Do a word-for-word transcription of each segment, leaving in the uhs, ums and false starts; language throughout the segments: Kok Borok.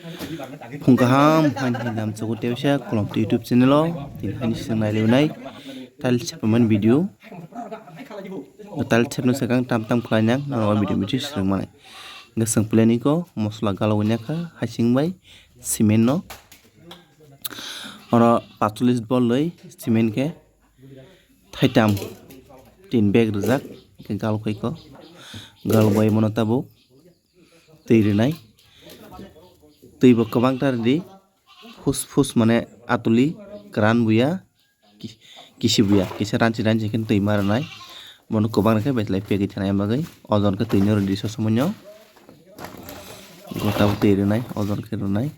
Phung kaham, haini haini lamsogo tei waisa Kolom YouTube channel o tini haini swngnai lewnai tiles sepmani video. Tiles sepna swkang tam tam khlainang nang o video bithi swrwngmani. Hwnkhe chwng planiko mosla galwi nakha hasing bai cement no. Oro pachulis bolwi cement khe thaitam tin bag rijak, hwnkhe galkhaiko galbai mano tabuk. Twi rwnai. Twi bo kwbang ta rwdi. Phus phus mane atuli kwran buya. Ki-, kisi buya. Kisa ranchi ranchi khe twi ma rwnai. Bono kwbang rwkhe belai pegwi thanai bagwi. Ojon khe twi no rwdi sosomunyo. Gota bo twi rwnai. Ojon khe rwnai.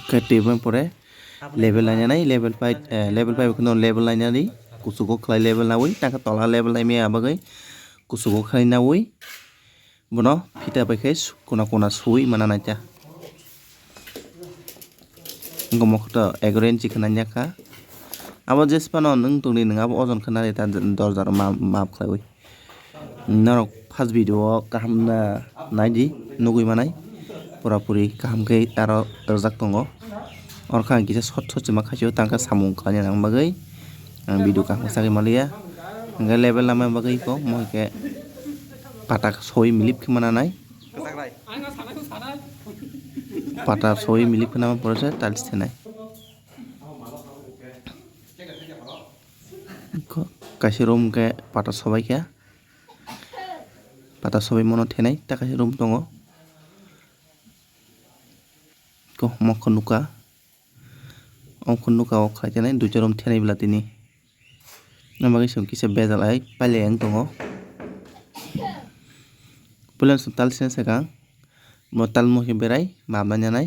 Khe twi bai pore level lainani, level five, eh, level five kheno level lainani, kuchugo khlai level nawi, tangkhe tola level naimaya bagwi kuchugo khlai nawi, bono phita bai khe su-, kuna kuna suwi mana naita. Wngkha mokto egro inchi khna yakha. Abo jesphano nwng tongdi, nwng abo ojon khna rita dorja rok ma-, map khlaiwi. Norok first video o kaham na naidi, nugui manai. Pura puri kaham khe aro rwjak tongo. Oro khe ang kisa short short se ma khaisio, tangkhe samung khlaina nang bagwi ang video kaham khe sagwi manliya. Hwnkhe level lama bagwi kok mo hwnkhe pata soi milip khe mana nai. Pata soi milip khe nama pore se tiles thenai. Ko-, kaisa room khe pata sobai khe. Pata sobai mano thenai ta kaisa room tongo. Ko mokho nukha. Ongkho nukha o khlai thenai duita room thenai bwla tini. Nang bagwi chwng kisa bejal ai pailai ang tongo. Puila chwng tiles thenai swkang. Bo tiles mo khe berai map nai nanai.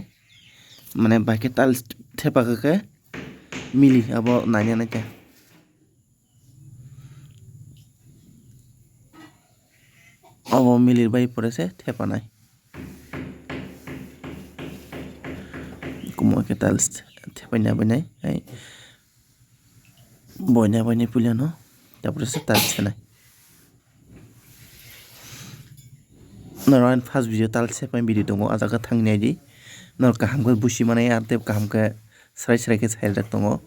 Mane bai khe tiles thepa khe khe mili abo nai nanai khe. Obo milir bai pore se thepanai. Kumo khe tiles thepai na bai nai, hai boina bai nai puila no, tapore se tiles thenai. Norok ani first video tiles thepai video tongo, ah jaga thangwi naidi. Norok kaham khe busi manai, ar tei kaham khe srai srai khe sai rwjak tongo.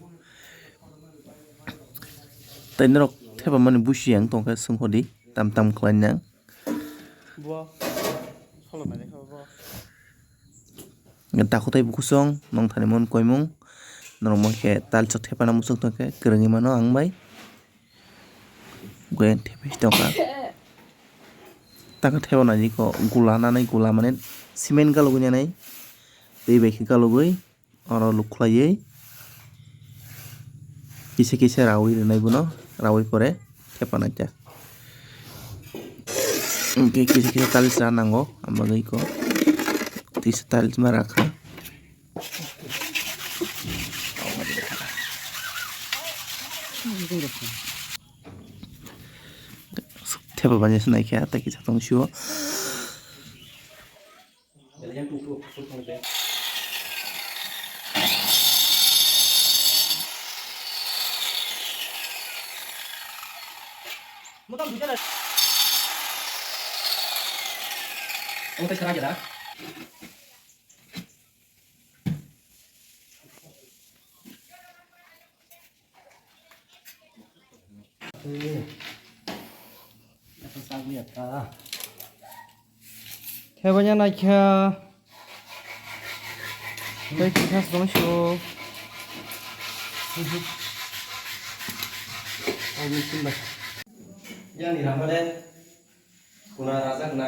Tei norok thepamani busi ang tongkhe swnghodi tam tam khlai nang. Takhuk tei bukhusong nongthani mon koimung norok monkhe tiles o thepana muchung tongkhe kwrwngwi mano ang bai. Goyang thepai tongkha. Takhe thepa naidi kok gula nanai, gula mane cement galugwi nanai, twi bai khe galugwi oro luk khlaiwi kisa kisa rawi rwnai bono, rawi pore thepa naikha. Hwnkhe kisa kisa tiles ra nango, ang bagwi kok tisa tiles ma rakha. Thepa bani se naikha, tei kisa tong sio. Thebanya naikha. Tei kisa song sio. Yani ramale kuna raja kuna.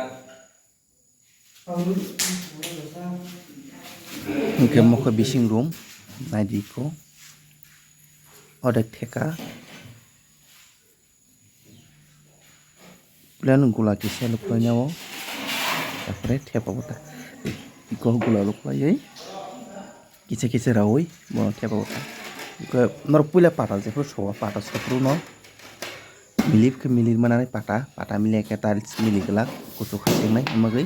Hwnkhe mokhe bising room naidi ko odek theka. Puila no gula kisa luklaina o, tarpore thepa bo ta iko gula luklaiwi kisa kisa rawi bono thepa bo ta. Norok puila pata jephuru sowa, pata sophuru no. Milip khe milir manani pata, pata milia khe tiles mili glak, kuchuk hasingnai, wngmagwi.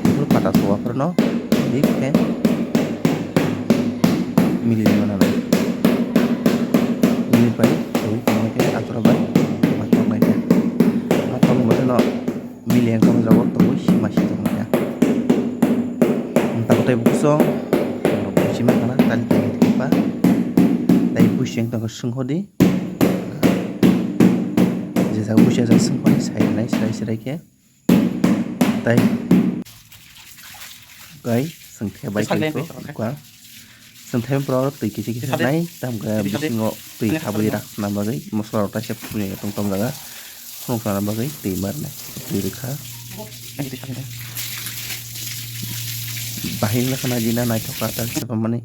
Phuru pata sowa phuru no milip khe milir manani. Milip bai twi tongmai khe athoro bai ma toknai khe. Ma Mili ang tong jago, tongwi sima si tong ya. Tabo tei buso, tei busi ma kana, tali tali tipa. Tei busi ang tong sung hodi. Je jago busi ang sung hodi, sai nai, sai sai ke. Tei. Gai, sengkhe bai tei ko, kwa. Sengkhe pro twi kisi kisi nai, tam khe bisingo twi khabwi rak na bagwi, mosla rok taisa phunwi tong tong jaga. Phunuk sana bagwi twi mar nai, twi rikha. Bahai wngkha na jina naithok kha ta sepamani.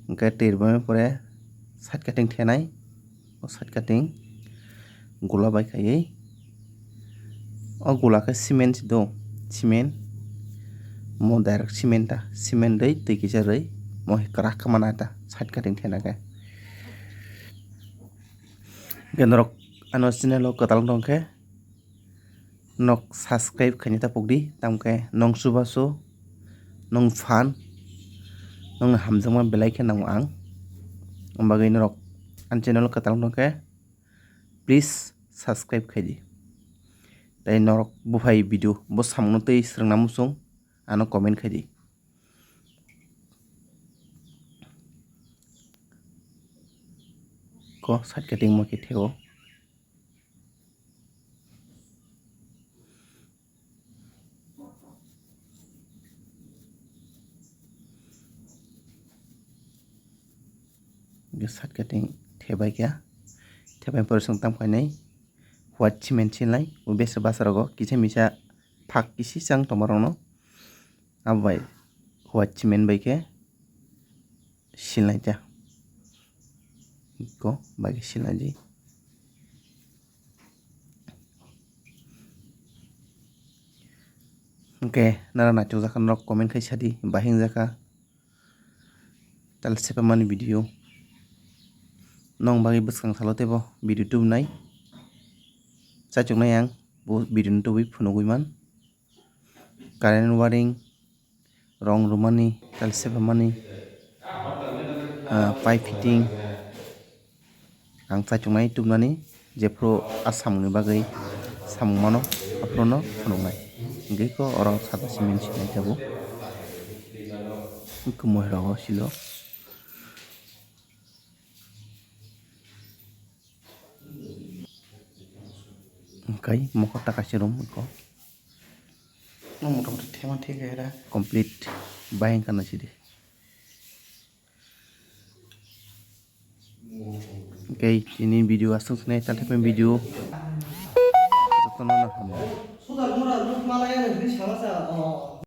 Hwnkhe twi rwmani pore side cutting thenai. O side cutting gula bai khaiwi. O gula khe cement si do, cement. Mo direct cement ta, cement rwi twi kisa rwi. Mo hai kwrak khe mana ta side cutting thena khe. Hwnkhe norok ano channel o kwtal wng tong khe nok subscribe khaina ta pokdi, tamkhe nong chubachu, nong fan, nong hamjakma belai khe nango ang. Ang bagwi norok ani channel kwtal wng tong khe please subscribe khaidi. Tei norok buphai video bo samungno tei swrwngna muchung ano comment khaidi. Ko side cutting mo khe theo. Hwnkhe side cutting thebai kha. Thebai pore chwng tam khainai white cement sinai. O besa basa rogo kisa misa phak kisi chang tongma rokno. Abo bai white cement bai khe sinai ta. Ko bai khe sinai di. Hwnkhe nara naitok jakha norok comment khai sadi bahai wngjakha. Tal sepamani video. Nong bagwi bwskang salo teibo video tubunai. Chaichuknai ang bo video no tubui phunugwi man. Current wiring, rong rwmani, tal sepamani, ah, pipe fitting. Ang chaichuknai tubunani jephuru a samungni bagwi samung mano, aphuru no phunuknai. Hwnkhe khe oro sata cement sinai tabuk. Kwmwi rogo silo. Hwnkhe mokol ta kaisa room eko. No motamoti thema thik era. Complete bayang kana sidi. Hwnkhe chini video aswk sinai, tal thepem video. Jotono no hamjak.